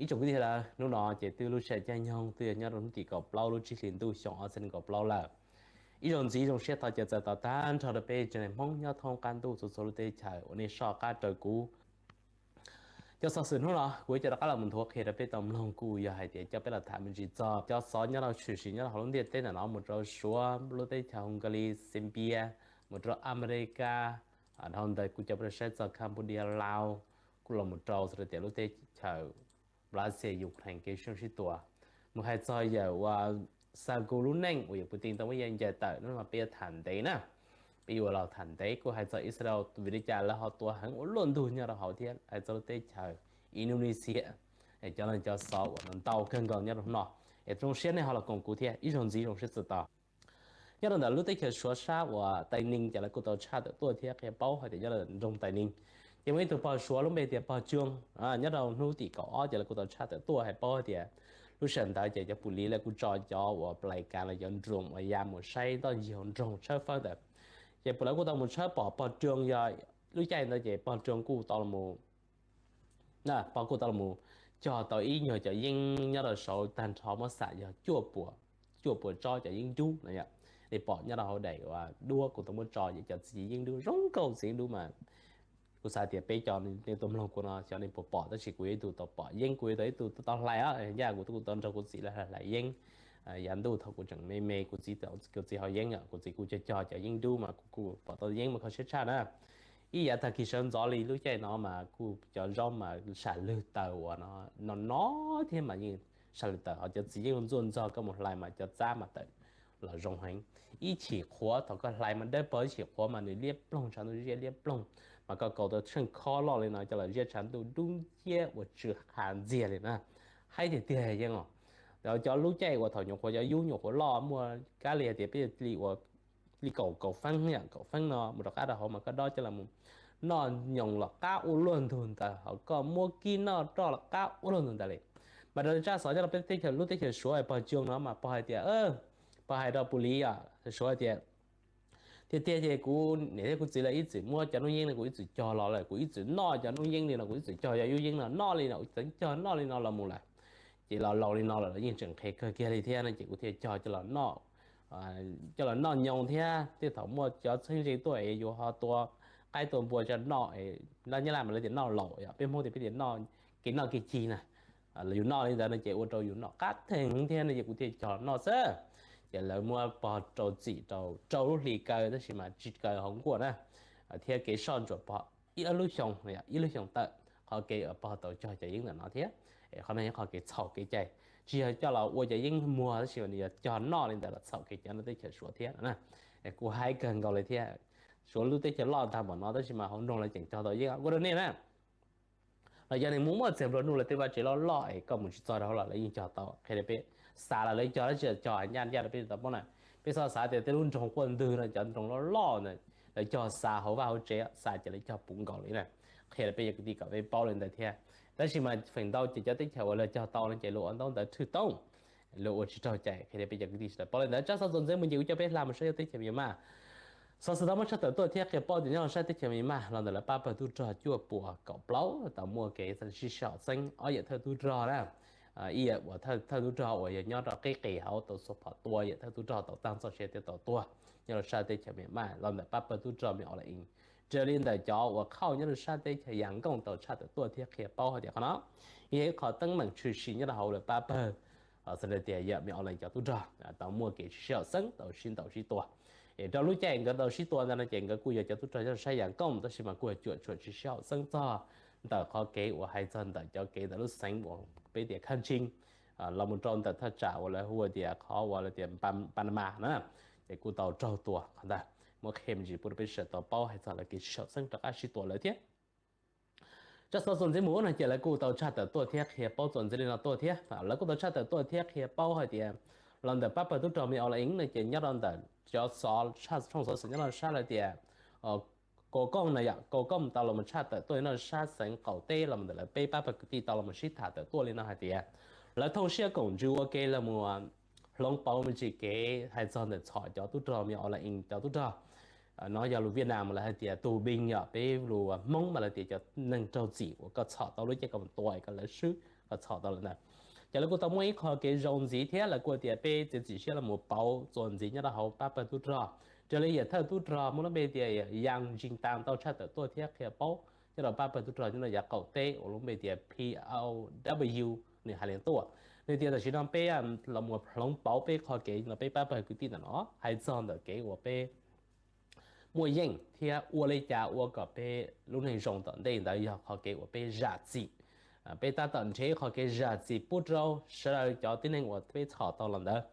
Ib tsoom kwv tij sawv daws, hnub no ces twb lub sij hawm caij nyoog twb yog nyob rau hnub tim kaum plaub lub tsib hlis ntuj xyoo ob txhiab nees nkaum plaub lawm. Ib zaug ntxiv ib zaug siab thov caw txais tau tag nrho rau peb tsev neeg Hmoob nyob thoob qab ntuj txhua txhua lub teb chaws uas nej soj qab raws kuv. Cov xov xwm hnub no kuv yuav coj rov qab los mus nthuav qhia rau peb tau mloog kuj yog hais tias coj peb los tham me ntsis txog cov xov nyob rau tshwm sim nyob rau hauv lub ntiaj teb ntawm no mus rau Suav, lub teb chaws Hungary, Serbia, mus rau America, dhau ntawd kuj coj peb los saib txog Cambodia, Laos, kuj los mus rau xws li tias lub teb chaws Russia, Ukraine kev sib sib tua, mus hais txog yawm uas Saku lub neej uas yawm Putin tau muab ya ncaws tawm no mas peb yuav tham ntev na. Peb yuav los tham ntev, kuj hais txog Israel vim li cas lawv ho tua heev ua luaj ntug nyob rau hauv thiab hais txog lub teb chaws Indonesia. Cov no cov xov uas ntau kawg nkaus nyob rau no, es zoo siab nej ho los koom kuv thiab ib zaug ntxiv zoo siab txog tau. Nyob rau ntawm lub teb chaws Suav sab uas Tainees ces lawv kuj tau tshaj tawm tuaj thiab qhia paub hais tias nyob rau nroog Tainees ces muaj ib tug pog Suav lub npe tias pog Tsuas, nyob rau hnub tim kaum ob ces lawv kuj tau tshaj tawm tuaj hais paub hais tias lub sij hawm ntawd ces cov pus lis lawv kuj tso cov uas plais kas los cov drone uas ya mus saib ntoj ncig hauv nroog tshawb fawb ntawd, ces lawv kuj tau mus tshawb pom pog Tsuas yog lub caij ntawd ces pog Tsuas kuj tau los pog kuj tau los cog tau ib nyuag cov yeeb nyob rau saud tag nrho muab xam yog cuaj puas, cuaj puas tsob cov yeeb dub no. Nej pom nyob rau hauv daim uas duab kuv tau muab tso cov txiv yeeb dub zoo nkauj txiv yeeb dub mas kuv xav tias peb cov nej tuaj mloog kuv no xyov nej puas pom, tab sis kuv yog ib tug tau pom yeeb, kuv yog ib tug tau hlais os, ncaj kuv kuj tau nrog kuv txiv lawv hlais yeeb. Yav ntuj thaum kuv tseem me me kuv txiv, kuv txiv haus yeeb, kuv txiv kuj cog cog cov yeeb dub mas kuv kuj pom tau yeeb mas kho siab tshaj na. Ib yav tag kis sawv ntxov li lub caij no mas kuj cov zaub mas sam lwg taws uas no no thiab mas yeej sam lwg taws, ho cov txiv yeeb ntxuaj ntxog koj mus hlais mas cov txab mas tawm los zoo heev. Ib chim qhuav thaum koj hlais mas dawb paug, ib chim qhuav mas nws liab ploog, tshav ntuj ziab liab ploog, mas koj kaus tau tsheej khob loj li no coj los ziab tshav ntuj dub nciab ua tsw ha ntxiag li na. Haib tiag tiag yeej os. Cov lub caij uas thaum nyuam qhuav cov yub nyuam qhuav loj muaj kab li hais tias peb li ua li kaum kaum feeb, kaum feeb no mus rov qab rau hauv mas koj dob coj los noj nyoos los qab ua luaj ntug ntawd, ho koj muab kib noj roj los qab ua luaj ntug ntawd li. Mas raws li tsab xov nyob rau peb teb chaws, lub teb chaws Suav pog Tsuas no mas pog hais tias, pog hais rau pus lis Suav hais tias, tiag tiag ces kuv niam thiab kuv txiv lawv ib txwm muab cov noob yeeb no kuv ib txwm cog los lawm, kuv ib txwm noj cov noob yeeb li no, kuv ib txwm cog cov yub yeeb no noj li no, ib txwm cog noj li no los mus lawm. Ces los laus li no lawm los yeej tseem qhev kawg kiag li thiab no ces kuv thiaj cog coj los noj, coj los noj nyoos thiab tej thaum muaj cov txheeb ze tuaj es yuav ho tua qaib tua npua coj noj, nyob Nyab Laj mas lawv tias noj laum, peb Hmoob tias peb tias noj, kev noj kev cig na. Los yus noj li ntawd no ces ua rau yus noj qab theeg thiab no ces kuv thiaj cog noj xwb. Ces lawv muab pog rau txim rau rau lub hli kaw tab sis mas tsis kaw hauv nkuaj na, thiab kev soj ntsuam pog ib lub xyoo, ib lub xyoo tawm qhov kev uas pog tau cog cov yeeb ntawm no thiab. Qhov no yog qhov kev txhaum kev cai, tsis yog coj los ua cov yeeb muag tab sis nws yog cog noj li ntawd los txhaum kev cai nyob teb chaws Suav thiab no. Kuv haib kawg nkaus li thiab. Suav lub teb chaws loj tag npaum no tab sis mas hauv nroog lawv tseem cog tau yeeb ua rau nej na. Los yog nej mus muaj txiag nplua nuj lawv tej vaj tsev loj loj es koj mus tsis txog rau hauv los lawv yeej cog tau, qhia rau peb. Xav los lawv cog tab sis cog hais ncaj ncaj rau peb tau paub na. Peb txhob xav tias tej lub nroog quaj ntwg no cov nroog loj loj na, lawv cog xa hauv vaj hauv tsev, xa ces lawv cog puv nkaus li na. Qhia rau peb cov kwv tij kom peb paub li ntawd thiab. Tab sis mas feem ntau ces cov teb chaws uas lawv cog tau no ces luag ua ntaub ntawv thwj toob, luag ua tsis raug cai, qhia rau peb cov kwv tij sawv daws paub li ntawd. Tsab xov txuas ntxiv mus ces kuv coj peb hla mus saib yog teb chaws Myanmar. Xov xwm tau muab tshaj tawm tuaj thiab qhia paub tias nyob rau sab teb chaws Myanmar los ntawm lawv pab pawg tub rog cuaj puas kaum plaub tau muaj kev sib sib haum xeeb ob yawm thawj tub rog na. Ib yawm uas thawj tub rog uas yog nyob rau qib qis hauv tau xuas phom tua yawm thawj tub rog tau tag txoj sia thiab tau tuag nyob rau sab teb chaws Myanmar los ntawm pab pawg tub rog Me Aung Hlaing. Raws li ntawm cov uas khauj nyob rau sab teb chaws Yas Nkooj tau tshaj tawm tuaj thiab qhia paub hais tias qhov no yog ib qho teeb meem tshwm sim nyob rau hauv lawv pab pawg, xws li tias yawm Me Aung Hlaing cov tub rog tau muaj kev sib sib haum xeeb tau sib ntaus sib tua. Es rau lub caij nkawd tau sib tua ntawd no ces nkawd kuj yog cov tub rog nyob rau sab Yas Nkooj tab sis mas kuj yog cuam tshuam tsis sib haum xeeb txog ntawm qhov kev uas hais txog ntawm cov kev ntawm lub xeev uas peb tias Khav Tsij los mus rau ntawm thaj tsam uas lawv hu tias qhov uas lawv tias Panama na, ces kuj tau raug tua qhov ntawd. Muab qhia me ntsis pub rau peb sawv daws tau paub hais txog lawv kev sib haum xeeb rov qab sib tua lawm thiab. Tsab xov txuas ntxiv mus ub no ces lawv kuj tau tshaj tawm tuaj thiab qhia paub txuas ntxiv li no tuaj thiab. Lawv kuj tau tshaj tawm tuaj thiab qhia paub hais tias los ntawm pab pawg tub rog Me Aung Hlaing no ces nyob rau ntawm cov xov, tshooj xov xwm nyob rau sab lawv tias Kaus Kooj na yom, Kaus Kooj tau los mus tshaj tawm tuaj nyob rau sab xeev qaum teb los ntawm lawv peb pab pawg kwv tij tau los mus sib tham tawm tuaj li no hais tias lawv thooj siab koom ntsws ua ke los mus hloov pauv me ntsis kev hais txog ntawm txhom cov tub rog Me Aung Hlaing cov tub rog. No yog lus Viaj Nam mas lawv hais tias tù binh yom, peb lus Hmoob mas lawv tias cov neeg raug txim uas koj txhom tau lub caij koj mus tua koj lawv swb txhom tau lawm ntawd. Ces lawv kuj tau muaj ib qho kev zoo ntxiv thiab, lawv kuj tias peb txiav txim siab los mus pauv txuas ntxiv nyob rau hauv pab pawg tub rog, raws li yawm thawj tub rog muaj lub npe tias Yang Jingtang tau tshaj tawm tuaj thiab qhia paub nyob rau pab pawg tub rog nyob rau yav qaum teb uas lub npe tias P O W nws hais li tuaj. Nws tias tam sim no peb los mus hloov pauv peb qhov kev no, peb pab pawg kwv tij ntawm no hais txog ntawm kev uas peb muaj yeej thiab ua li cas ua kom peb lub neej zoo tom ntej ntawd yog qhov kev uas peb zam txim. Peb tab tom nrhiav ib qho kev zam txim pub rau sawv daws cov tib neeg uas peb txhom tau los ntawd,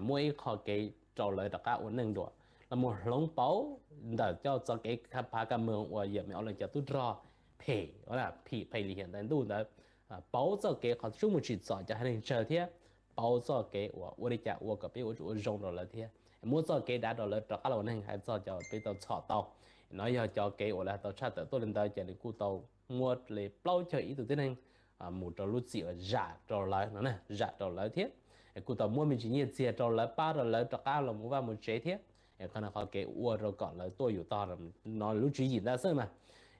muaj ib qho kev rau lawv rov qab ua neej dua. Los mus hloov pauv ntawm cov txoj kev phav ka mws uas yawm me o leej cov tub rog phem, phim phem li hiam ntawd ntuj ntawd, pauv txoj kev qhov tsuj mus tsim txom cov haiv neeg tsawg thiab pauv txoj kev uas ua li cas ua kom peb ua ua zoo rau lawv thiab muab txoj kev dav rau lawv rov qab los ua neeg hais txog cov peb tau txhom tau. No yog cov kev uas lawv tau tshaj tawm tuaj li ntawd ces nws kuj tau muab li plaub caug ib tug tib neeg mus rau lub txim uas zam rau lawv no, zam rau lawv thiab kuj tau muab me ntsis nyiaj txiag rau lawv pab rau lawv rov qab los mus vaj mus tsev thiab. Qhov no qhov kev ua rau kom lawv tuaj yus tog no lub tswv yim ntawd xwb mas.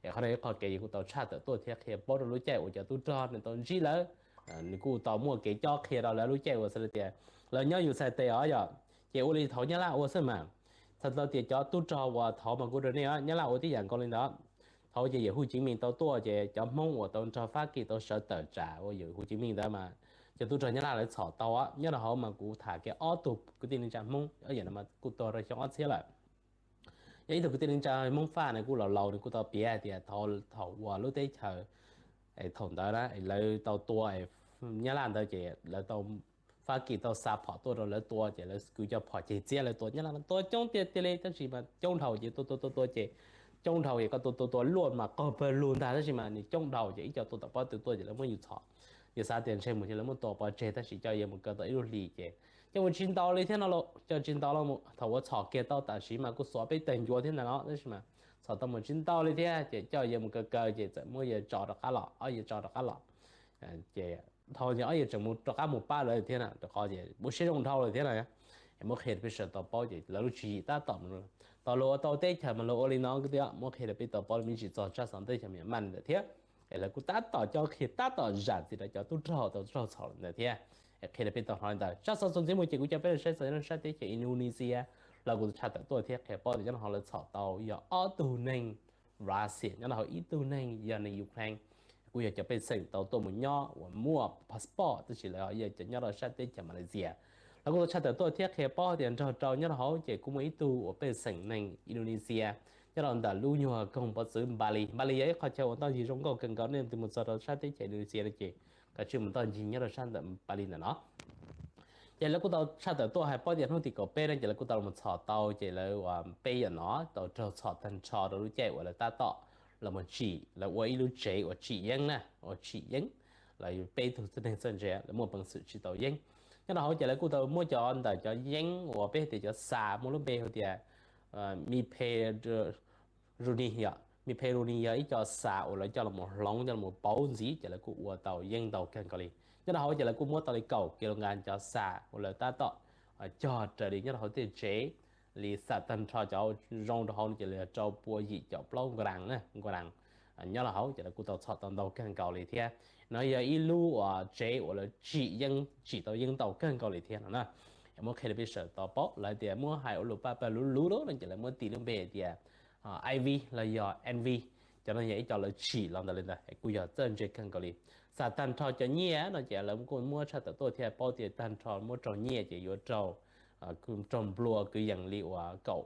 Qhov no ib qho kev kuj tau tshaj tawm tuaj thiab qhia paub rau lub caij uas cov tub rog nws tau ntsib lawv, nws kuj tau muaj kev cob qhia rau lawv lub caij uas xav tias lawv nyob yus txhais tes os yom, ces ua li thaum Nyab Laj ua xwb mas. Txhais tau tias cov tub rog uas thaum mas kuv rau nej os, Nyab Laj ua tib yam nkaus li ntawd. Thaum ces yawm Hu Civ Mis tau tuaj ces cov Hmoob uas tau nrog Fab Kis tau sawv tawm tsam uas yawm Hu Civ Mis ntawd mas cov tub rog Nyab Laj lawv txhom tau nyob rau hauv mas kuv tham kiag ob tug kwv tij neej tsa Hmoob, yam no mas kuj tuag rau xyoo ob txhiab lawm. Yog ib tug kwv tij neej tsa Hmoob Faj nws kuj laus laus nws kuj tau piav hais tias thaum uas lub teb chaws thaum ntawd na lawv tau tua Nyab Laj ntawd ces lawv tau, Fab Kis tau xa phom tuaj rau lawv tua ces lawv kwv cov phom ceg txiab lawv tua Nyab Laj tua coob tiag tiag li tab sis mas coob dhau ces tua tua tua tua ces coob dhau ces koj tua tua tua luaj mas qaug pawg lug ntag tab sis mas nws coob dhau ces ib co tua tom pob tw tuaj ces lawv muab yus txhom. Yus xav tias ntshe mus ces lawv muab tua pov tseg tab sis coj yawg mus kaw tau ib lub hlis ces coj mus tsis ntaus li thiab no los coj tsis ntaus los thaum uas txhom kiag tau tam sim mas kuj xuav peb tawg ncuav thiab ntag no tab sis mas txhom tau mus tsis ntaus li thiab ces coj yawg mus kaw kaw ces txawm muab yawg tso rov qab los, ob yawg tso rov qab los. Ces thaum ob yawg tseem mus rov qab mus pab lawv thiab na rau qhov ces ua siab zoo dhau lawm thiab na. Muab qhia rau peb sawv tau paub ces lawv lub tswv yim tab tom tau luag ua tau teb chaws mas luag ua li no tiag, muab qhia rau peb tau paub me ntsis txog tsab xov teb chaws Myanmar ntawd thiab. Es lawv kuj tab tom cob qhia tab tom zam txim rau cov tub rog tau raug txhom ntawd thiab. Qhia rau peb tau hnov li ntawd. Tsab xov txuas ntxiv mus ces kuv coj peb los saib txog nyob rau sab teb chaws Indonesia, los kuv tshaj tawm tuaj thiab qhia paub tias nyob rau hauv lawv txhom tau yog ob tug neeg Russia nyob rau hauv ib tug neeg yog neeg Ukraine, kuj yog cov pej xeem tau tuaj mus nyob uas muaj passport tab sis lawv yog cov nyob rau sab teb chaws Malaysia. Lawv kuj tau tshaj tawm tuaj thiab qhia paub tias nrog rau nyob rau hauv ces kuj muaj ib tug uas pej xeem neeg Indonesia nyob rau ntawm lub nyuag koog pov txwv Bali. Bali yog ib qhov chaw uas ntoj ncig zoo nkauj kawg nkaus, nej tus mus txog rau sab teb chaws Indonesia no ces kav tsij mus ntoj ncig nyob rau sab ntawm Bali ntawm no. Ces lawv kuj tau tshaj tawm tuaj hais paub tias hnub tim kaum peb no ces lawv kuj tau los txhom tau ces lawv uas peb yam no tau raug txhom tag nrho rau lub caij uas lawv tab tom los mus tsim, lawv ua ib lub tsev uas tsim yeeb na, uas tsim yeeb. Lawv peb tug tib neeg txawj ntse lawv muaj peev xwm tsim tau yeeb. Nyob rau hauv ces lawv kuj tau muab cov ntawm cov yeeb uas peb hais tias cov xas muaj lub npe hu tias Mipe Runi yom, Mipe Runi yog ib co xas uas lawv coj los hloov coj los pauv ntxiv ces lawv kuj ua tau yeeb ntau kawg nkaus li. Nyob rau hauv ces lawv kuj muab tau li kaum kis lus nkas cov xas uas lawv tab tom cog raws li nyob rau hauv tej tsev li xas tag nrho cov zoo rau hauv no ces li yog rau pua yim caum plaub nkaus na, nkaus. Nyob rau hauv ces lawv kuj tau txhom tau ntau kawg nkaus li thiab. No yog ib lub uas tsev uas lawv tsim yeeb tsim tau yeeb ntau kawg nkaus li thiab no na. Muab qhia rau peb sawv tau paub, lawv tias muab hais ua lus paj pawg luv luv no ces lawv muab tis lub npe tias I V los yog N V. Cov no yog ib co lawv tsim los ntawd li ntawd kuj yog txawj ntse kawg nkaus li. Xas tag nrho cov nyiaj no ces lawv kuj muab tshaj tawm tuaj thiab paub tias tag nrho muab raug nyiaj ces yuav raug, raug nplua kwv yees li uas kaum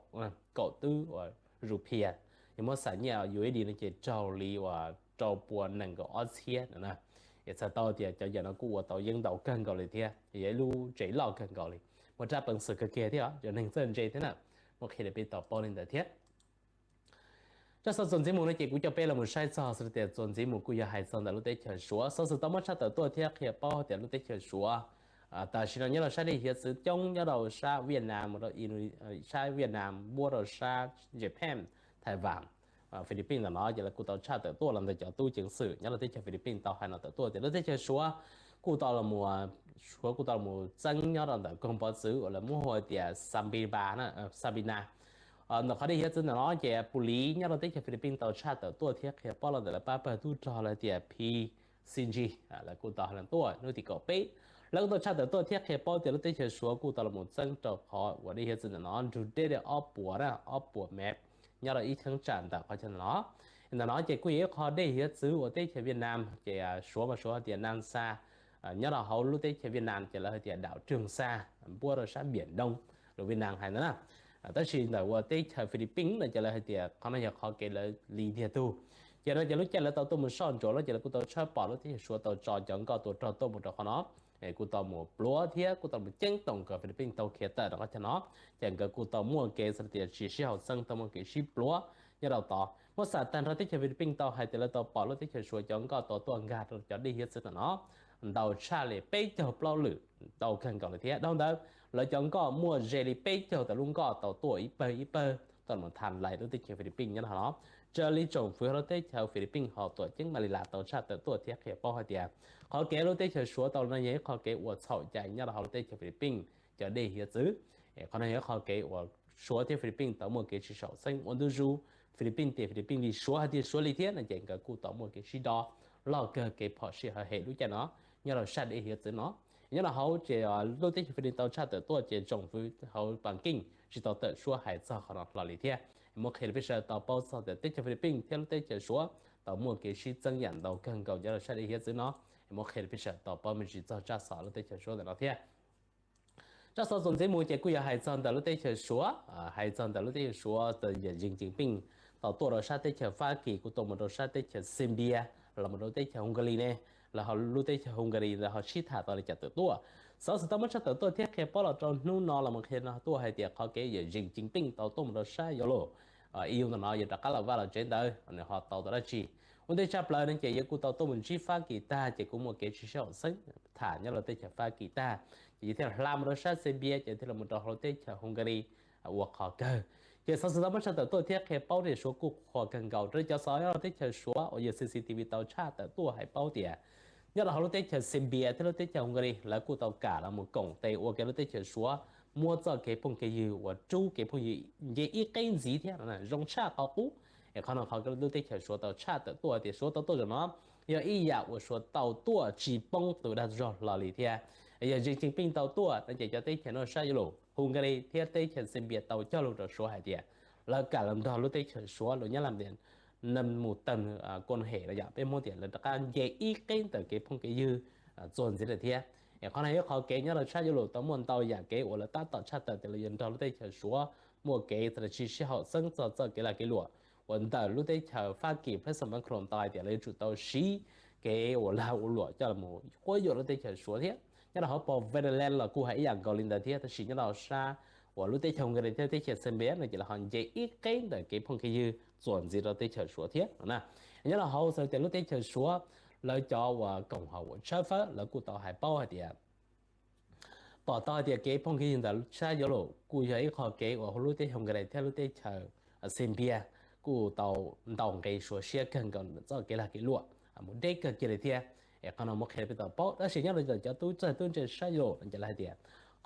twb uas zus phias. Yog muab xas nyiaj U S D no ces raug li uas rau pua nees nkaum ob txhiab no na. Es txhais tau tias cov yam no kuj ua tau yeeb ntau kawg nkaus li thiab, yog ib lub tsev loj kawg nkaus li, muaj rab peev xwm kawg kiag thiab, yog neeg txawj ntse thiab na. Muab qhia rau peb tau paub li ntawd thiab. Tsab xov txuas ntxiv mus no ces kuv coj peb los mus saib txog xwb tias txuas ntxiv mus kuj yog hais txog ntawm lub teb chaws Suav. Xov xwm tau muab tshaj tawm tuaj thiab qhia paub tias lub teb chaws Suav tam sim no nyob rau sab dej hiav txwv coob nyob rau sab Vietnam, sab Vietnam npuab rau sab Japan, Taiwan, Philippines ntawm no ces lawv kuj tau tshaj tawm tuaj los ntawm cov tub ceev xwm nyob rau teb chaws Philippines tau hais no tawm tuaj tias lub teb chaws Suav kuj tau los, Suav kuj tau los txeeb nyob rau ntawm koog pov txwv uas lawv muab hu tias Sabina, Sabina. Ntawm qhov dej hiav txwv ntawm no ces pus liv nyob rau teb chaws Philippines tau tshaj tawm tuaj thiab qhia paub los ntawm lawv pab pawg tub rog lawv tias P Xi Ntsig lawv kuj tau hais los tuaj hnub tim kaum peb, lawv kuj tau tshaj tawm tuaj thiab qhia paub tias lub teb chaws Suav kuj tau los txeeb rau qhov uas dej hiav txwv ntawm no nrug deb li ob puas na, ob puas mev nyob rau ib cheeb tsam ntawm qhov chaw ntawm no. Ntawm no ces kuj yog ib qho dej hiav txwv uas teb chaws Viaj Nam ces Suav mas Suav hais tias Nam Xa, nyob rau hauv lub teb chaws Viaj Nam ces lawv hais tias đảo Trường Sa, npuab rau sab Biển Đông, lus Viaj Nam hais ntawd na. Tab sis ntawm uas teb chaws Philippines no ces lawv hais tias qhov no yog qhov kev lawv li ntiag tug. Ces no ces lub caij lawv tau tuaj mus soj ntsuam no ces lawv kuj tau tshawb pom lub teb chaws Suav tau tso cov nkoj tua rog tuaj mus rau qhov no, kuj tau mus pluav thiab kuj tau mus ceeb toom kom Philippines tau khiav tawm rau qhov chaw no. Ces nkawd kuj tau muaj kev xav tias tsis sib haum xeeb, tau muaj kev sib pluav nyob rau tod. Muab xam tag nrho teb chaws Philippines tau hais tias lawv tau pom lub teb chaws Suav cov nkoj tua tuaj nkag rau cov dej hiav txwv ntawm no ntau tshaj li peb caug plaub lwm, ntau kawg nkaus li thiab. Dhau ntawd lawv cov nkoj muaj ze li peb caug tawm lub nkoj tau tuaj ib pawg ib pawg tuaj mus tham lais lub teb chaws Philippines nyob rau hauv no. Raws li tsoom fwv hauv lub teb chaws Philippines hos tuam ceeb Manila tau tshaj tawm tuaj thiab qhia paub hais tias qhov kev lub teb chaws Suav tau no yog ib qho kev uas txhaum cai nyob rau hauv lub teb chaws Philippines cov dej hiav txwv. Qhov no yog ib qho kev uas Suav thiab Philippines tau muaj kev tsis haum xeeb ua ntu zus. Philippines tias Philippines li, Suav hais tias Suav li thiab no ces nkawd kuj tau muaj kev sib do loj kawg, kev phom sij hawv hem lub caij no nyob rau sab dej hiav txwv no. Nyob rau hauv ces lub teb chaws Philippines tau tshaj tawm tuaj ces tsoom fwv hauv Pas Keej tsis tau tawm suab hais txog qhov no hlo li thiab. Muab qhia rau peb sawv daws tau paub txog tias teb chaws Philippines thiab lub teb chaws Suav tau muaj kev sib txeeb yam ntau kawg nkaus nyob rau sab dej hiav txwv no. Muab qhia rau peb sawv daws tau paub me ntsis txog tsab xov lub teb chaws Suav ntawm no thiab. Tsab xov txuas ntxiv mus ces kuj yog hais txog ntawm lub teb chaws Suav, hais txog ntawm lub teb chaws Suav, yawm Xi Jinping tau tuaj rau sab teb chaws Fab Kis, kuj tuaj mus rau sab teb chaws Serbia, los mus rau teb chaws Hungary ne, los lub teb chaws Hungary lawv ho sib tham tau li cas tawm tuaj. Xov xwm tau muab tshaj tawm tuaj thiab qhia paub los rau hnub no los mus qhia no tuaj hais tias qhov kev yawm Xi Jinping tau tuaj mus rau sab Europe, E U ntawm no yog rov qab los vaj los tsev ntawd nws ho tau tau dab tsi. Ua ntej tshaj plaws no ces yawg kuj tau tuaj mus ntsib Fab Kis tag ces kuj muaj kev tsis sib haum xeeb tham nyob rau teb chaws Fab Kis tag, ces yawg thiaj hla mus rau sab Serbia ces thiaj los mus rau hauv teb chaws Hungary ua qhov kawg. Ces xov xwm tau muab tshaj tawm tuaj thiab qhia paub tias Suav kuj qhuas kawg nkaus. Raws li cov xov nyob rau teb chaws Suav uas yawg C C T V tau tshaj tawm tuaj hais paub tias nyob rau hauv lub teb chaws Serbia thiab lub teb chaws Hungary lawv kuj tau kam los mus koom tes ua kev lub teb chaws Suav muab txoj kev phooj kev ywg uas rub kev phooj ywg nce ib qeb ntxiv thiab zoo tshaj qhov qub. Es qhov no qhov lub teb chaws Suav tau tshaj tawm tuaj tias Suav tau tuaj zaum no yog ib yam uas Suav tau tuaj tsis poob tus dag zog hlo li thiab. Yawg Xi Jinping tau tuaj no ces cov teb chaws nyob sab Europe, Hungary thiab teb chaws Serbia tau cog lus rau Suav hais tias lawv kam los nrog lub teb chaws Suav los nyob lam tias nees mus tees kuas hem los yog peb Hmoob tias lawv rov qab nce ib qeb ntawm kev phooj kev ywg txuas ntxiv lawm thiab. Es qhov no yog qhov kev nyob rau sab Europe tau muaj ntau yam kev uas lawv tab tom tshaj tawm tias lawv yuav nrog lub teb chaws Suav muaj kev tsis sib haum xeeb txog txoj kev lag kev luam uas ntawm lub teb chaws Fab Kis President Macron tau hais tias lawv yuav tsum tau siv kev uas lag ua luam coj los quab yuam lub teb chaws Suav thiab. Nyob rau hauv paus Netherlands los kuj hais ib yam nkaus li ntawd thiab, tab sis nyob rau sab uas lub teb chaws Hungary thiab teb chaws Serbia no ces lawv ho nce ib qeb ntawm kev phooj kev ywg txuas ntxiv rau teb chaws Suav thiab no na. Nyob rau hauv xav tias lub teb chaws Suav lawv cov uas koom haum uas tshawb fawb lawv kuj tau hais paub hais tias pom tau hais tias kev phooj kev ywg ntawm sab Europe kuj yog ib qho kev uas lub teb chaws Hungary thiab lub teb chaws Serbia kuj tau ntaus nqe Suav siab kawg nkaus txoj kev lag kev luam mus deb kawg kiag li thiab. Es qhov no muab qhia peb tau paub, tab sis nyob rau cov tub txawj tub ntse sab Europe no ces lawv hais tias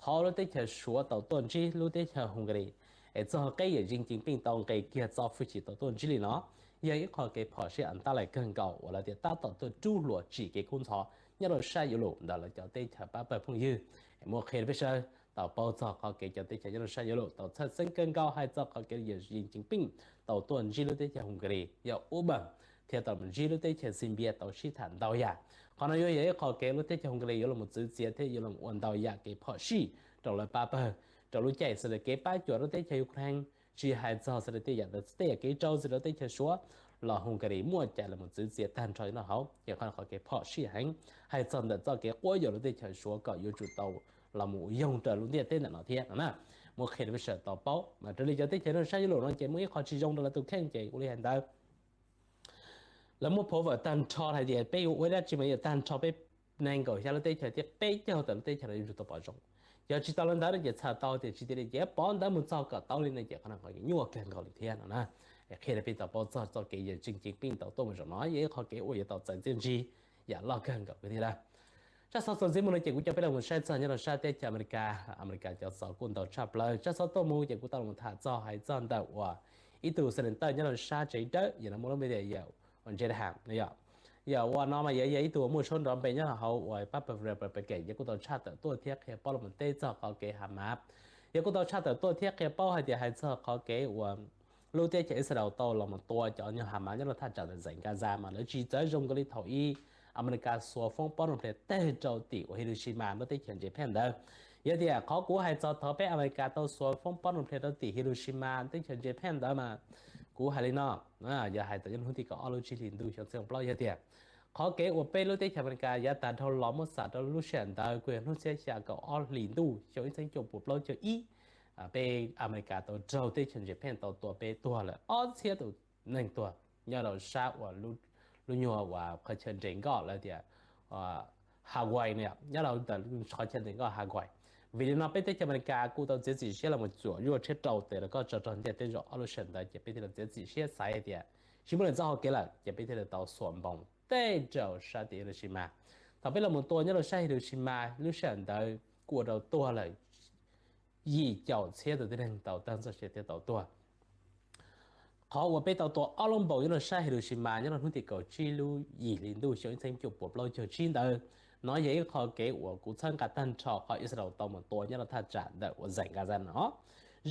qhov lub teb chaws Suav tau tuaj ntsib lub teb chaws Hungary es txog qeb yawm Xi Jinping tau nqis kiag txoj hwj chim tau tuaj ntsib li no yog ib qho kev phom sij hawm tab lais kawg nkaus uas lawv tias tab tom tuaj rub hluas tsim kev kub ntxhov nyob rau sab Europe ntawm lawv cov teb chaws pab pawg phooj ywg. Muab qhia rau peb sawv daws tau paub txog qhov kev cov teb chaws nyob rau sab Europe tau txhawj xeeb kawg nkaus hais txog qhov kev yawm Xi Jinping tau tuaj ntsib lub teb chaws Hungary yog ua npaum thiab tau mus ntsib lub teb chaws Serbia tau sib tham ntau yam. Qhov no yuav yog ib qho kev lub teb chaws Hungary yuav los txwv txiav thiab yuav los ua ntau yam kev phom sij rau lawv pab pawg rau lub caij xws li kev pab cuam rau teb chaws Ukraine, tsis hais txog xws li tej yam ntawd tej yam kev rau xws li teb chaws Suav los Hungary muaj cai los txwv txiav tag nrho nyob rau hauv. Ces qhov no qhov kev phom sij heev hais txog ntawm txoj kev quab yuam lub teb chaws Suav kom yuav tsum tau los mus yoog rau lub ntiaj teb ntawm no thiab no na. Muab qhia rau peb sawv daws tau paub mas raws li cov teb chaws nyob sab Europe no ces muaj ib qho tsis zoo rau lawv tus kheej ces ua li hais ntawd lawv muab phov vawm tag nrho hais tias peb yuav ua dab tsi mas yuav tag nrho peb nees nkaum xya lub teb chaws thiab peb caug tawm lub teb chaws no yuav tsum tau pom zoo. Yog tsis tau li ntawd no ces txhais tau tias tsis tiag li ces pov ntawv mus txog kom tau li no ces qhov no nyuaj kawg nkaus li thiab no na. Qhia rau peb tau paub txog txoj kev yawm Xi Jinping tau tuaj mus zaum no yog ib qho kev uas yuav tau txais txiaj ntsig yam loj kawg nkaus thiab na. Tsab xov txuas ntxiv mus no ces kuv coj peb los mus saib txog nyob rau sab teb chaws Amelikas. Amelikas cov xov kuj ntau tshaj plaws. Tsab xov tuaj mus ces kuv tau los tham txog hais txog ntawm uas ib tug senator nyob rau sab tsev dawb yog no muaj lub npe tias yawm Jed Ham no yom. Yog ua no mas yog yog ib tug muaj suab nrov npe nyob hauv uas pab pawg Republican, yog kuj tau tshaj tawm tuaj thiab qhia paub los mus teb txog qhov kev Hamas. Yog kuj tau tshaj tawm tuaj thiab qhia paub hais tias hais txog qhov kev uas lub teb chaws Israel tau los mus tua cov nyuag Hamas nyob rau thaj tsam ntawm zeem Gaza mas lawv tsis txawv zoo nkaus li thaum ub Amelikas xuas foob pob nroo plig teg rau tim uas Hiroshima lub teb chaws Japan ntawd. Yog tias qhov kuv hais txog thaum peb Amelikas tau xuas foob pob nroo plig rau tim Hiroshima teb chaws Japan ntawd mas kuv hais li no, yog hais txog nyob hnub tim kaum ob lub tsib hlis ntuj xyoo txhiab kaum plaub yog tias qhov kev uas peb lub teb chaws Amelikas yav tag dhau los muab xam rau lub sij hawm ntawd kuj yog hnub txhiab xya kaum ob hlis ntuj xyoo ib txhiab cuaj puas plaub caug ib, peb Amelikas tau raug teb chaws Japan tau tua peb tuag lawm ob txhiab tus neeg tuag nyob rau sab uas lub nyuag uas qhov chaw nres nkoj lawv tias Hawaii no, nyob rau ntawm qhov chaw nres nkoj Hawaii. Vim li no peb teb chaws Amelikas kuj tau txiav txim siab los mus txuam zuaj tshiab rau tes los koj tso rau ntiaj teb zaum ob lub sij hawm ntawd ces peb thiaj li txiav txim siab xav hais tias tsis muaj nws txoj hauv kev lawm ces peb thiaj li tau xuas npoos teg rau sab tim Hiroshima. Thaum peb los mus tua nyob rau sab Hiroshima lub sij hawm ntawd kuj ua rau tuag lawm yim caum txhiab tus tib neeg tau tag txoj sia thiab tau tuag. Qhov uas peb tau tua ob lub npoos nyob rau sab Hiroshima nyob rau hnub tim kaum tsib lub yim hli ntuj xyoo ib txhiab cuaj puas plaub caug tsib ntawd, no yog ib qho kev uas kuv txhawb nqa tag nrho qhov Israel tau mus tua nyob rau thaj tsam ntawm uas zeem Gaza no.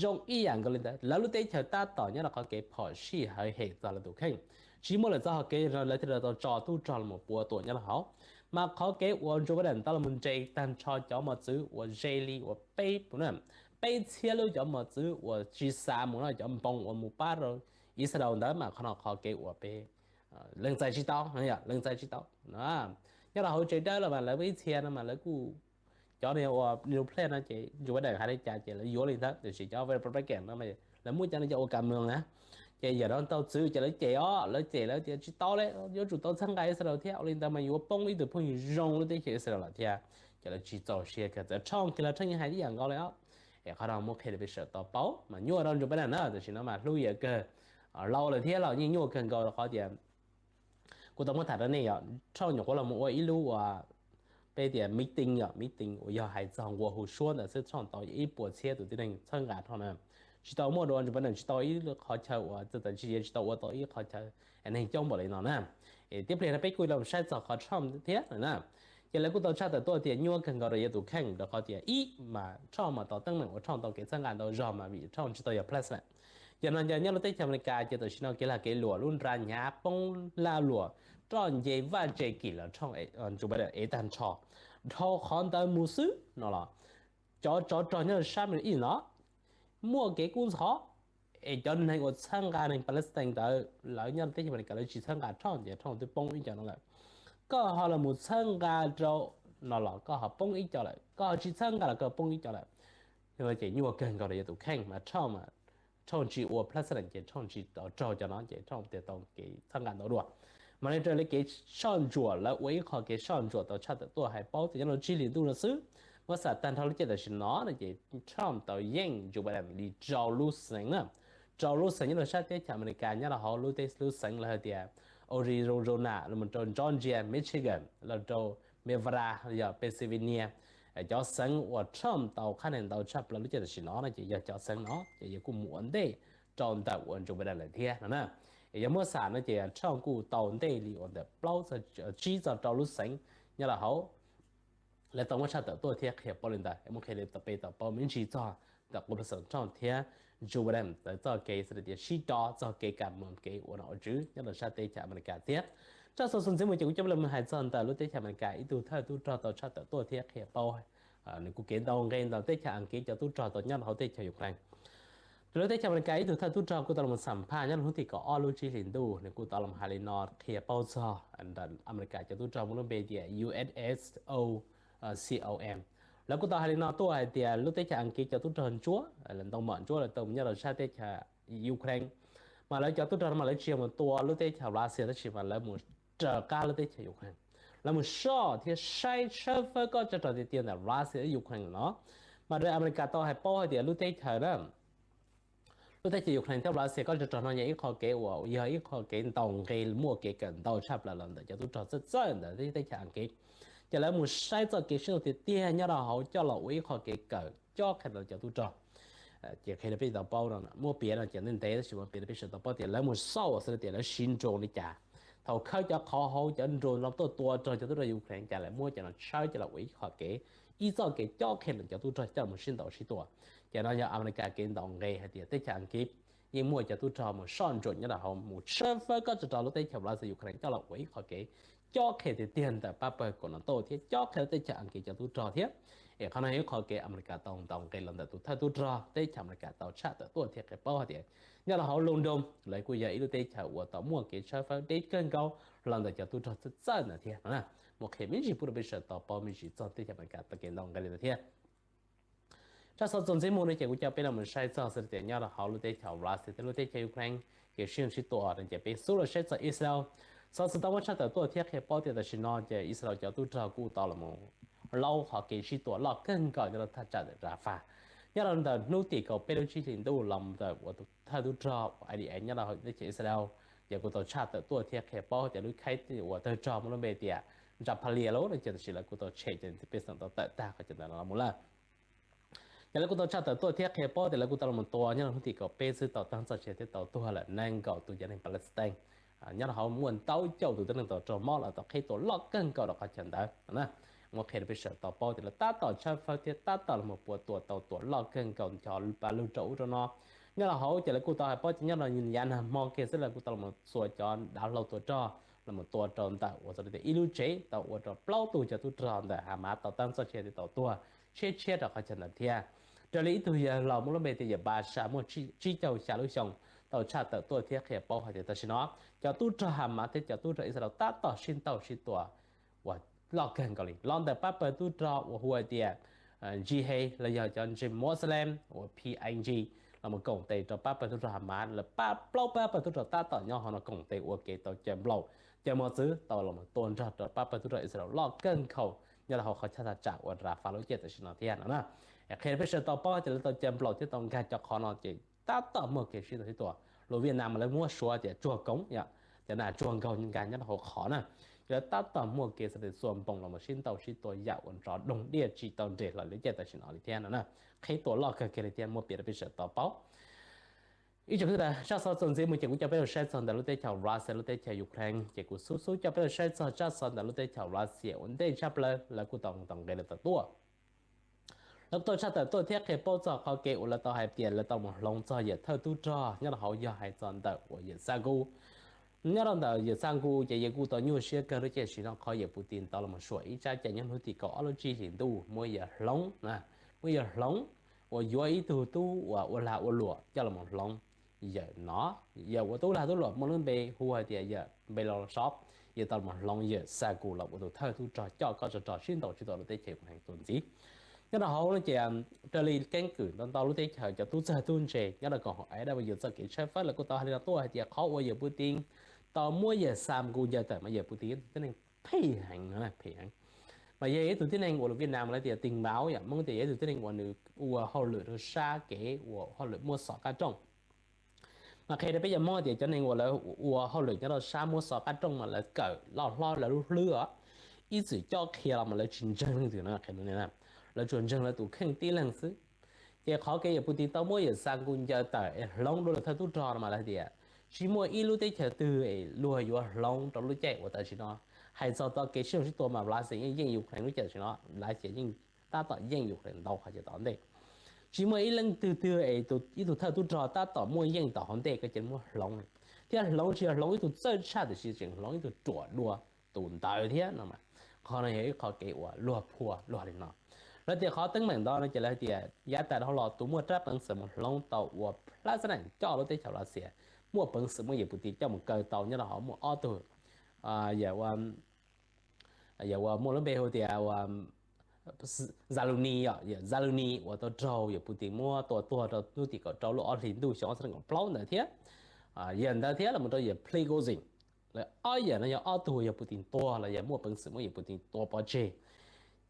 Zoo ib yam nkaus li ntawd lawv lub teb chaws tab tom nyob rau qhov kev phom sij hawv hem txog lawv tus kheej, tsis muaj lawm txoj hauv kev no lawv thiaj li tau tso tub rog los mus pua tua nyob rau hauv. Mas qhov kev uas Joe Biden tau los mus nres tag nrho cov mos txwv uas ze li uas peb peb txhiab lub cov mos txwv uas tsis xav mus no, cov npoos uas mus pab rau Israel ntawd mas qhov no qhov kev uas peb lees txais tsis tau, lees txais tsis tau. Nyob rau hauv tsev dawb los mas lawv ib txhia no mas lawv kuj, cov niag uas nuclear no ces Joe Biden hais li cas ces lawv yuav li ntawd, tiam sis cov Republican no lawv muab cov no cov ua kam mloog na, ces yam no tau txwv ces lawv cem os, lawv cem lawv tias tsis tau li, yuav tsum tau txhawb nqa Israel thiab, ua li ntawd mas yuav poob ib tug phooj ywg zoo lub teb chaws Israel lawm thiab. Ces lawv tsis txaus siab kiag, txawm Trump kiag los Trump yeej hais ib yam nkaus li os. Es qhov no muab qhia rau peb sawv daws tau paub mas nyuaj rau Joe Biden na, tiam sis no mas hlub yam kawg, laus lawm thiab los yeej nyuaj kawg nkaus rau qhov tias kuv tau muab tham rau nej yom, Trump nyuam qhuav los mus ua ib lub uas peb tias meeting yom, meeting uas yog hais txog nqua hu suab ntawd xwb Trump tau ib puas txhiab tus tib neeg txhawb nqa Trump na. Tsis tau muaj dua Joe Biden tsis tau ib qhov chaw uas txawm tsis tsis tau ua tau ib qhov chaw neeg coob npaum li no na. Es tib pliag no peb kuj los saib txog qhov Trump thiab na. Ces lawv kuj tau tshaj tawm tuaj tias nyuaj kawg nkaus rau yus tus kheej rau qhov tias ib mas Trump mas tau teeb meem uas Trump tau kev txhawb nqa ntau zog mas vim Trump tsis tau yog president. Yog no ces nyob lub teb chaws Amelikas ces tam sim no kev lag kev luam lub nra hnyav poob laj luam roj nce vaj tse kim los Trump, Joe Biden ev tag nrho. Dhau qhov ntawd mus xwb no los cov tsov rog nyob sab Middle East no muaj kev kub ntxhov, es cov neeg uas txhawb nqa neeg Palestine ntawd lawv nyob teb chaws Amelikas lawv tsis txhawb nqa Trump ces Trump twb poob ib co no lawm. Koj ho los mus txhawb nqa rau no los koj ho poob ib co lawm, koj ho tsis txhawb nqa los koj poob ib co lawm. Ces nyuaj kawg nkaus rau yus tus kheej mas Trump, Trump tsis ua president ces Trump tsis tau raug cov no ces Trump tias tau kev txhawb nqa ntau dua. Mas li raws li kev soj ntsuam lawv ua ib qho kev soj ntsuam tau tshaj tawm tuaj hais paub tias nyob rau tsib hlis ntuj no xwb, muab xam tag nrho lub caij tam sim no no ces Trump tau yeej Joe Biden li rau lub xeev na, rau lub xeev nyob rau sab teb chaws Amelikas nyob rau hauv lub teb lub xeev lawv hais tias Arizona los mus rau Georgia, Michigan los rau Nevada, yog Pennsylvania. Cov xeev uas Trump tau qhab neeg ntau tshaj plaws lub caij tam sim no no ces yog cov xeev no ces yog kuj mus ua ntej rau ntawm uas Joe Biden lawm thiab no na. Yog muab xam no ces Trump kuj tau ntej li uas ntawm plaub, tsib txog rau lub xeev nyob rau hauv. Lawv tau muab tshaj tawm tuaj thiab qhia paub li ntawd, muab qhia li tau peb tau paub me ntsis txog ntawm qub President Trump thiab Joe Biden txoj kev xav tias sib rov txog kev kam mus kev ua nom ua tswv nyob rau sab teb chaws Amelikas thiab. Txog xov xwm ntxiv mus ces kuv coj peb los hais txog ntawm lub teb chaws Amelikas ib tug thawj tub rog tau tshaj tawm tuaj thiab qhia paub, nws kuj kev ntau nqe ntawm teb chaws Askiv cov tub rog tau nyob rau hauv teb chaws Ukraine. Lub teb chaws Amelikas ib tug thawj tub rog kuj tau los xam phaj nyob rau hnub tim kaum ob lub tsib hlis ntuj, nws kuj tau los hais li no qhia paub txog Amelikas cov tub rog muaj lub npe tias U S S O com. Lawv kuj tau hais li no tuaj hais tias lub teb chaws Askiv cov tub rog ntsuab, ntoo mom ntsuab lawv tau mus nyob rau sab teb chaws Ukraine, mas lawv cov tub rog no mas lawv tsis yog mus tua lub teb chaws Russia tab sis mas lawv mus raws qab lub teb chaws Ukraine, lawv mus soj thiab saib tshawb fawb kob tsov rog tiag tiag ntawm Russia thiab Ukraine no. Mas raws Amelikas tau hais paub hais tias lub teb chaws na, lub teb chaws Ukraine thiab Russia kob tsov rog no yog ib qho kev uas yog ib qho kev ntau nqe muaj kev kawm ntau tshaj plaws los ntawm cov tub rog txawj txawj ntawm teb chaws Askiv. Ces lawv mus saib txoj kev sib nrau tiag tiag nyob rau hauv coj los ua ib qho kev kawm cob qhia rau cov tub rog. Ces qhia rau peb tau paub no, muab piav no ces ntev ntev tab sis muab piav rau peb sawv tau paub tias lawv mus xauj xwb tias lawv siv drone li cas, thaum khawb cov qhov hauv cov drone no tuaj tua rau cov tub rog Ukraine, cas lawv muab cov no tshawb coj los ua ib qho kev, ib txoj kev cob qhia rau cov tub rog coj los sib ntaus sib tua. Ces no yog Amelikas kev ntaus nqe hais tias teb chaws Askiv yeej muaj cov tub rog mus soj ntsuam nyob rau hauv, mus tshawb fawb kob tsov rog lub teb chaws Russia Ukraine coj los ua ib qho kev cob qhia tiag tiag ntawm pab pawg koom NATO thiab cob qhia rau teb chaws Askiv cov tub rog thiab. Es qhov no yog ib qho kev Amelikas tau ntaus nqe los ntawm tus thawj tub rog teb chaws Amelikas tau tshaj tawm tuaj thiab qhia paub hais tias nyob rau hauv London lawv kuj yog ib lub teb chaws uas tau muaj kev tshawb fawb deb kawg nkaus los ntawm cov tub rog txawj txawj ntawd thiab no. Muaj qhia me ntsis pub rau peb sawv daws tau paub me ntsis txog teb chaws Amelikas tau kev ntaus nqe li ntawd thiab. Tsab xov txuas ntxiv mus no ces kuv coj peb los mus saib txog xws li tias nyob rau hauv lub teb chaws Russia thiab lub teb chaws Ukraine kev sib sib tua no ces peb xub los saib txog Israel. Xov xwm tau muab tshaj tawm tuaj thiab qhia paub tias tam sim no ces Israel cov tub rog kuj tau los laub qhov kev sib tua loj kawg nkaus nyob rau thaj tsam ntawm Rafah. Nyob rau ntawm hnub tim kaum peb lub tsib hlis ntuj los ntawm uas tus thawj tub rog uas I D F nyob rau hauv teb chaws Israel ces kuj tau tshaj tawm tuaj thiab qhia paub tias lub khaib uas tawg rog muaj lub npe tias Jabalia lawm no ces tam sim lawv kuj tau tshem ces pej xeem tau tawm tag qhov chaw ntawd los mus lawm. Ces lawv kuj tau tshaj tawm tuaj thiab qhia paub tias lawv kuj tau los tua nyob rau hnub tim kaum peb xwb tau tag txoj sia thiab tau tuag lawm nees nkaum tus cov neeg Palestine. Nyob rau hauv muaj ntau caum tus tib neeg tau raug mob los tau qhib tua loj kawg nkaus rau qhov chaw ntawd. Muab qhia rau peb sawv daws tau paub tias lawv tab tom tshawb fawb thiab tab tom los mus puas tua tau tua loj kawg nkaus cov pa lug rau ub rau no. Nyob rau hauv ces lawv kuj tau hais paub tias nyob rau yav nag hmo kiag xwb lawv kuj tau los mus txua cov dav hlau tua rog los mus tua rau ntawm uas txog li tias ib lub tsev tau ua rau plaub tug cov tub rog ntawm Hamas tau tag txoj sia thiab tau tuag tshiab tshiab rau qhov chaw ntawd thiab. Raws li ib tug yawg laus muaj lub npe tias yawg Pasha muaj tsib caug xya lub xyoo tau tshaj tawm tuaj thiab qhia paub hais tias tam sim no cov tub rog Hamas thiab cov tub rog Israel tab tom sib ntaus sib tua uas loj kawg nkaus li los ntawm pab pawg tub rog uas hu hais tias Jihad los yog cov ntseeg Muslim uas P N G los mus koom tes rau pab pawg tub rog Hamas lawv pab plaub pab pawg tub rog tab tom nyob hauv no koom tes ua kev tau caw nplaum caw mos txwv tau los tua nrog rau pab pawg tub rog Israel loj kawg nkaus nyob rau hauv qhov chaw thaj tsam uas Rafah lub caij tam sim no thiab no na. Qhia rau peb sawv daws tau paub tias lawv tau caw nplaum thiab tau nkag cov qhov no ces tab tom muaj kev sib ntaus sib tua. Lus Viaj Nam mas lawv muab suav tias tsuag koov yom, cov nas tsuag nkaug nkag nyob rau hauv qhov na. Ces lawv tab tom muaj kev xav tias xuas npoos los mus sib ntaus sib tua yam uas nrov doog diaj tsis tau nres hlo lub caij tam sim no li thiab no na. Qhib tua loj kawg kiag li thiab muab piav rau peb sawv daws tau paub. Ib tsoom kwv tij, tsab xov txuas ntxiv mus ces kuv coj peb los saib txog ntawm lub teb chaws Russia lub teb chaws Ukraine ces kuv xub xub coj peb los saib txog tsab xov ntawm lub teb chaws Russia uas ntej tshaj plaws lawv kuj tau ntaus nqe lawv tau tuaj. Lawv kuj tau tshaj tawm tuaj thiab qhia paub txog qhov kev uas lawv tau hais tias lawv tau mus hloov txog yawm thawj tub rog nyob rau hauv yog hais txog ntawm uas yawm Shoigu. Nyob rau ntawm yawm Shoigu ces yawg kuj tau nyuaj siab kawg lub caij sim no qhov yawm Putin tau los mus suam ib tsab cai nyob hnub tim kaum ob lub tsib hlis ntuj muab yawg hloov, muab yawg hloov uas yuav ib tug tub uas ua lag ua luam coj los mus hloov yawm no. Yawm uas tub lag tub luam muaj lub npe hu hais tias yawm Belarusov, yawg tau los mus hloov yawm Shoigu los ua tus thawj tub rog coj kob tsov rog sib ntaus sib tua lub teb chaws Ukraine tuaj ntxiv. Nyob rau hauv no ces raws li keeb kwm ntau ntau lub teb chaws cov tub txawg tub ntse nyob rau koom haum A W txoj kev tshawb fawb lawv kuj tau hais li no tuaj hais tias qhov uas yawm Putin tau muab yawm Shoigu ncaws tawm mas yawm Putin yog ib tug tib neeg phem heev, phem heev. Mas yog ib tug tib neeg uas lus Viaj Nam lawv tias tình báo yom, Hmoob tias yog ib tug tib neeg uas nws ua hauj lwm rau sab kev ua hauj lwm muab xov qab rooj. Mas qhia rau peb cov Hmoob tias cov neeg uas lawv ua hauj lwm nyob rau sab muab xov qab rooj mas lawv kawm loj hlob lawv lub hlwb os, ib txwm cob qhia los mas lawv tsis ntseeg leej twg no, lawv tsuas ntseeg lawv tus kheej tib leeg xwb. Ces qhov kev yawm Putin tau muab yawm Shoigu ncaws tawm es hloov dua lawm thawj tub rog no mas lawv tias tsis muaj ib lub teb chaws twg es luag yuav hloov rau lub caij uas tam sim no. Hais txog txoj kev sib ntaus sib tua mas Russia yeej yeej Ukraine lub caij tam sim no, Russia yeej tab tom yeej Ukraine ntau qhov chaw tom ntej. Tsis muaj ib leej twg twg es ib tug thawj tub rog tab tom muaj yeej tom hauv ntej koj cia li muab hloov, thiab hloov tsis yog hloov ib tug txawj tshaj tiam sis tseem hloov ib tug ruam dua tus ntawd thiab no. Qhov no yog ib qho kev uas luag phua luag li no. Lawv tias qhov teeb meem ntawd no ces lawv tias yav tas dhau los tus muaj rab peev xwm mus hloov tau ua plab xab nam coj lub teb chaws Russia, muaj peev xwm muab yawm Putin coj mus kaw tau nyob rau hauv muaj ob tug, yawm ua muaj lub npe hu tias ua Zaluny, yawm Zaluny uas tau raug yawm Putin muab tua tuag rau hnub tim kaum rau lub ob hlis ntuj xyoo ob txhiab nees nkaum plaub ntawd thiab. Yawm ntawd thiab los mus rau yawm Prigozhin, lawv ob yawm no yog ob tug yawg Putin tua los yog muaj peev xwm muab yawg Putin tua pov tseg.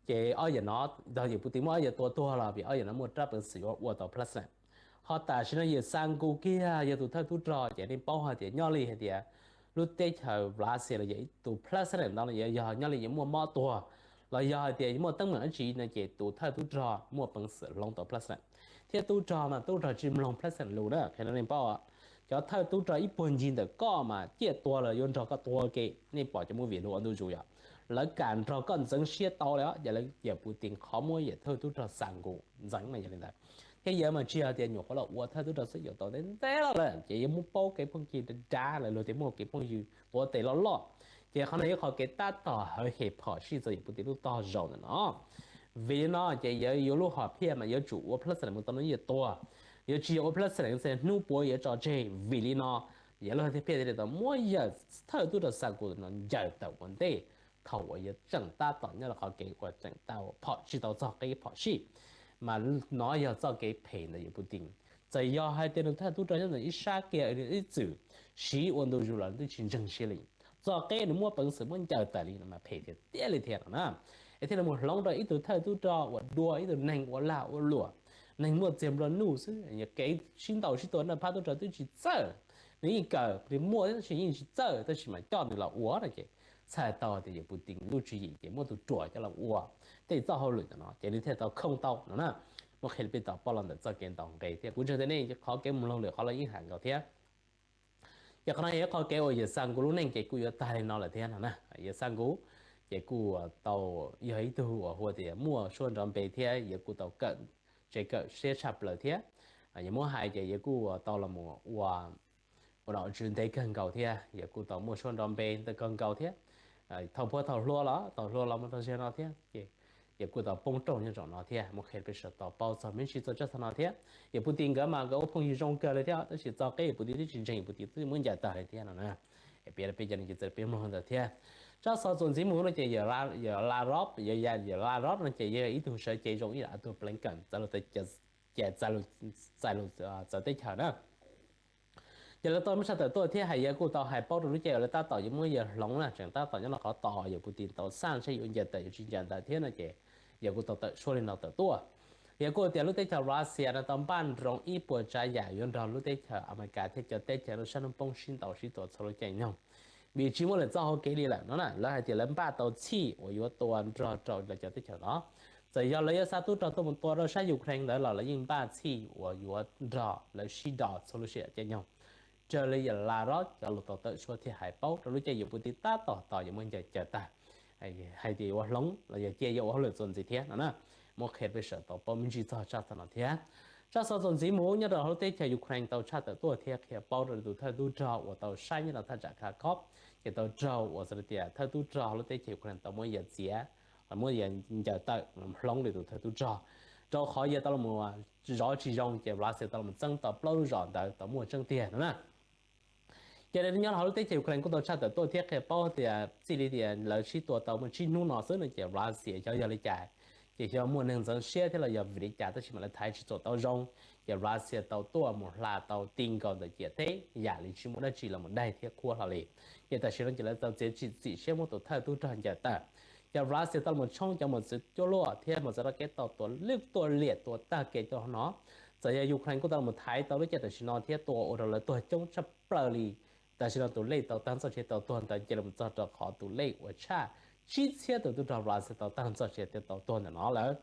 Ces ob yawm no, yawg Putin muab ob yawm tua tuag los vim ob yawm no muaj rab peev xwm yuav ua tau plab xab nam. Ho tam sim no yawm Shoigu kiag yog tus thawj tub rog ces nej paub hais tias nyob li hais tias lub teb chaws Russia los yog tus plab xab nam ntawd los yog nyob li yuav muaj mob tuag los yog hais tias muaj teeb meem dab tsi no ces tus thawj tub rog muaj peev xwm hloov tau plab xab nam. Thiab tub rog mas tub rog tsis mloog plab xab nam lus na, qhia rau nej paub. cov thawj tub rog ib puag ncig ntawm koj mas ciaj tuag los yuav nrog koj tua ke. Nej pom cov movie luag ua ntu zus yom, lawv kam nrog koj ntxeev siab tau li os. Ces lawv yawm Putin qhov muab yawm thawj tub rog xa nkus ntxeev mas yog li ntawd. Thiab yawg mas tsis yog tias nyuam qhuav los ua thawj tub rog xwb, yuav tau ntev ntev los lawm ces yawg muab paub kev phooj ywg dav dav lawm, luag tias muaj kev phooj ywg tuav tes loj loj. Ces qhov no yog qhov kev tab tom hawv hem phom sij txog yawm Putin lub tog zaum ntawm no. Vim li no ces yawg yuav lub hom phiaj mas yuav tsum ua plaub xees mus tau hnub yawg tuag, yuav tsis yog ua plaub xees hnub puav yuav tso tseg. Vim li no yawg lub hom phiaj thiaj li tau muab yawm thawj tub rog xa nkus no ncaws tawm ua ntej, thaum uas yawg tseem tab tom nyob rau qhov kev uas tseem tau phom tsis tau txog qib phom sij. Mas no yog txoj kev phem ntawm yawm Putin. Txawm yog hais tias nws thawj tub rog nyob ntawm ib sab kiag nws ib txwm siv ua ntu zus los nws twb tsis ntseeg siab li. Txoj qib nws muab peev xwm muab ncaws tawm li no mas phem tiag tiag li thiab no na. Es thiaj li mus hloov rau ib tug thawj tub rog uas dua ib tug neeg ua lag ua luam, neeg muaj txiag nplua nuj xwb, kev sib ntaus sib tua noj phab tub rog twb tsis txawj. Nws yeej kawm li muaj tab sis yeej tsis txawj, tab sis mas coj nws los ua no ces txhais tau tias yawm Putin lub tswv yim ces muab tus ruam coj los ua tej txoj hauj lwm ntawm no ces nws thiaj tau khoo tau no na. Muab qhia li peb tau paub los ntawm txoj kev ntaus nqe thiab kuv ntseeg tias nej qhov kev mloog lwm qhov los yeej hais nkaus thiab. Ces qhov no yog ib qhov kev uas yawm xa nkus lub neej ces kuj yuav tag li no lawm thiab no na. Yawm xa nkus ces kuj tau yog ib tug uas hu tias muaj suab nrov npe thiab yawg kuj tau kawm tsev kawm siab tshaj plaws thiab. Yawg muab hais ces yawg kuj tau los ua ua nom tswv ntev kawg nkaus thiab yawg kuj tau muaj suab nrov npe ntawm kawg nkaus thiab. Thaum puag thaum hluas los thaum hluas los mus rau ziag no thiab ces yawg kuj tau poob rooj nyob zaum no thiab. Muab qhia peb sawv tau paub txog me ntsis txog tsab xov no thiab. Yawm Putin nkawd mas nkawd ua phooj ywg zoo kawg li thiab tab sis txoj qib yawm Putin twb tsis ntseeg, yawm Putin twb muab ncaws tawm li thiab no na. Peb peb cov neeg ces txawm peb mloog ntawd thiab. Tsab xov txuas ntxiv mus no ces yawm Lavrov, yawm Lavrov no ces yog ib tug sawv cev zoo ib yam tug Blinken txawv lus txawv teb chaws na. Ces lawv tau muab tshaj tawm tuaj thiab hais yawg kuj tau hais paub rau lub caij uas lawv tab tom yuav muab yawg hloov na, tseem tab tom nyob no qhov tos yawm Putin tau xaj saib yuav ncaws tawm yuav tsis ncaws ntawm thiab no ces yawg kuj tau tawm suab li no tawm tuaj. Yawg kuj tias lub teb chaws Russia no tau npaj nroos ib puas tsav yam yuav nrog lub teb chaws Amelikas thiab cov teb chaws lub sab hnub poob sib ntaus sib tua txhua lub caij nyoog, vim tsis muaj lwm txoj hauv kev li lawm no na. Lawv hais tias lawv npaj tau txhij uas yuav tua nrog rau lawv cov teb chaws no. Txawm yog lawv yuav xa tub rog tuaj mus tua rau sab Ukraine ntawd los lawv yeej npaj txhij uas yuav nrog lawv sib do txhua lub sij hawm caij nyoog. Raws li yawm Lavrov cov lus tau tawm suab thiab hais paub rau lub caij yawm Putin tab tom tos yuav muab ncaws cawm tag, hais tias yuav ua hloov los yog cia yuav ua hauj lwm txuas ntxiv thiab no na. Muab qhia peb sawv tau paub me ntsis txog tsab xov no thiab. Tsab xov txuas ntxiv mus nyob rau hauv lub teb chaws Ukraine tau tshaj tawm tuaj thiab qhia paub rau tus thawj tub rog uas tau saib nyob rau thaj tsam Kharkov, ces tau raug uas xav tias thawj tub rog lub teb chaws Ukraine tau muab yawg txiav, muab yawg ncaws tawm, hloov li tus thawj tub rog, rau qhov yawg tau los zov tsis zoo ces Russia tau los txeeb tau plaub lub zos ntawd tau muaj tseeb tiag no na. Ces nyob rau hauv lub teb chaws Ukraine kuj tau tshaj tawm tuaj thiab qhia paub tias txij li tias lawv sib tua tau muaj tsib hnub no xwb no ces Russia xyov yog li cas, ces xyov muaj neeg ntxeev siab thiab los yog vim li cas tab sis mas lawv thaiv tsis txuam tau zoo, ces Russia tau tuaj mus hla tau ti nkaus ntawm ciam teb yam li tsis muaj dab tsi los mus daig thiab qhuab hlo li. Ces tam sim no ces lawv tau txiav txim siab muab tus thawj tub rog ncaws tawm. Ces Russia tau los tshoob cov mos txwv cuaj luaj thiab mos txwv rau kev tau tua lwj tuaj liam tua tag kev tuaj no. Txawm yog Ukraine kuj tau los thaiv tau lub caij tam sim no thiab tua ua rau lawv tuag coob tshaj plaws li. Tam sim no tus lej tau tag txoj sia tau tuag ntawd cia li mus txog rau qhov tus lej uas tshaj tsib txhiab tus tub rog Russia tau tag txoj sia thiab tau tuag ntawm no lawm,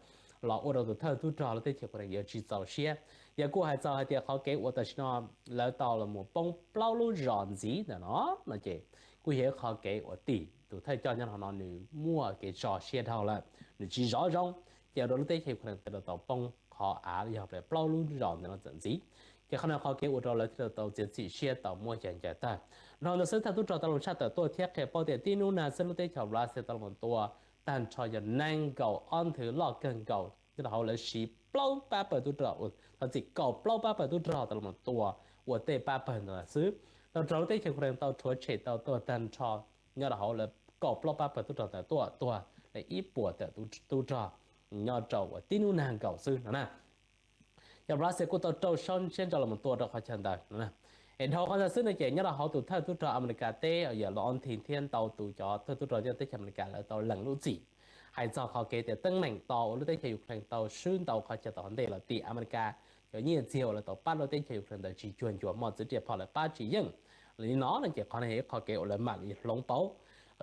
los ua rau tus thawj tub rog lub teb chaws Ukraine yuav tsis txaus siab. Yog kuj hais txog hais tias qhov kev uas tam sim no lawv tau los poob plaub lub zos ntxiv ntawm no, no ces kuj yog ib qhov kev uas tim tus thawj coj nyob hauv no nws muaj kev tso siab dhau lawm, nws tsis zov zoo, ces ua rau lub teb chaws Ukraine thiaj tau poob qhov av yog plaub lub zos ntawm no txawm ntxiv. Ces qhov no qhov kev ua rau lawv thiaj tau txiav txim siab tau muab yawg ncaws tawm. Dhau ntawd xwb thawj tub rog tau los tshaj tawm tuaj thiab qhia paub tias tib hnub nag xwb lub teb chaws Russia tau los tua tag nrho yog nees nkaum ob nthwv loj kawg nkaus nyob rau hauv lawv siv plaub pab pawg tub rog, thov txim, kaum plaub pab pawg tub rog tau los tua ua tej pab pawg ntawd xwb. Tau raug lub teb chaws Ukraine tau rhuav tshem tau tuag tag nrho nyob rau hauv lawv kaum plaub pab pawg tub rog ntawd tuaj tuag li ib puas tawm tub rog nyob rau uas tib hnub nag nkaus xwb no na. Ces Russia kuj tau rau siab ntso los tua rau qhov chaw ntawd no. Es dhau qhov ntawd xwb no ces nyob rau hauv tus thawj tub rog Amelikas teb yawm Lawv Ob Nthi thiab ntau tus cov thawj tub rog nyob teb chaws Amelikas lawv tau lees lub txim hais txog qhov kev tias teeb meem tos uas lub teb chaws Ukraine tau swb ntau qhov chaw tom ntej los tim Amelikas cov nyiaj txiag uas lawv tau pab lub teb chaws Ukraine ntawd tsis cuag ncua, mos txwv riam phom lawv pab tsis yeej. Li no no ces qhov no yog ib qhov kev uas lawv mam li hloov pauv,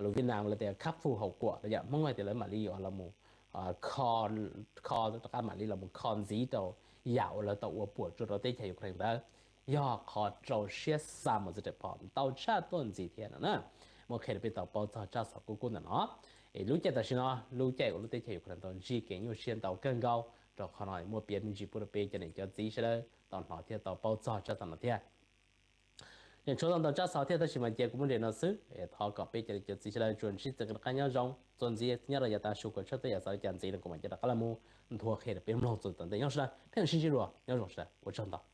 lus Vietnam lawv tias khắc phục hậu quả, yam Hmoob hais tias lawv mam li yuav los kho, kho rov qab mam li los kho ntxiv rau yam uas lawv tau ua puas tsuaj rau teb chaws Ukraine ntawd. yog qhov rau siab xa mus txiv tseem phom ntau tshaj tuaj ntxiv thiab no na. Muab qhia rau peb tau paub txog tsab xov kub kub ntawm no. Es lub caij tam sim no, lub caij uas lub teb chaws Ukraine tau ntsib kev nyuaj siab ntau kawg nkaus, rau qhov no muaj piav me ntsis pub rau peb cov niam cov txiv sawv daws tau hnov thiab tau paub txog tsab xov no thiab. Ces tshuav tau ntau tsab xov thiab, tab sis mas cia kuv muab nres no xwb. Thov kom peb cov niam cov txiv sawv daws tsuas ntsib txoj kev rov qab nyob zoo txuas ntxiv nyob rau yav tav su, kom tshwj txoj yam xav li cas ntxiv no kuv mam coj rov qab los mus nthuav qhia rau peb mloog txuas txog ntej. Nyob zoo sawv daws, peb mam sib ntsib dua, nyob zoo sawv daws, ua tsaug ntau.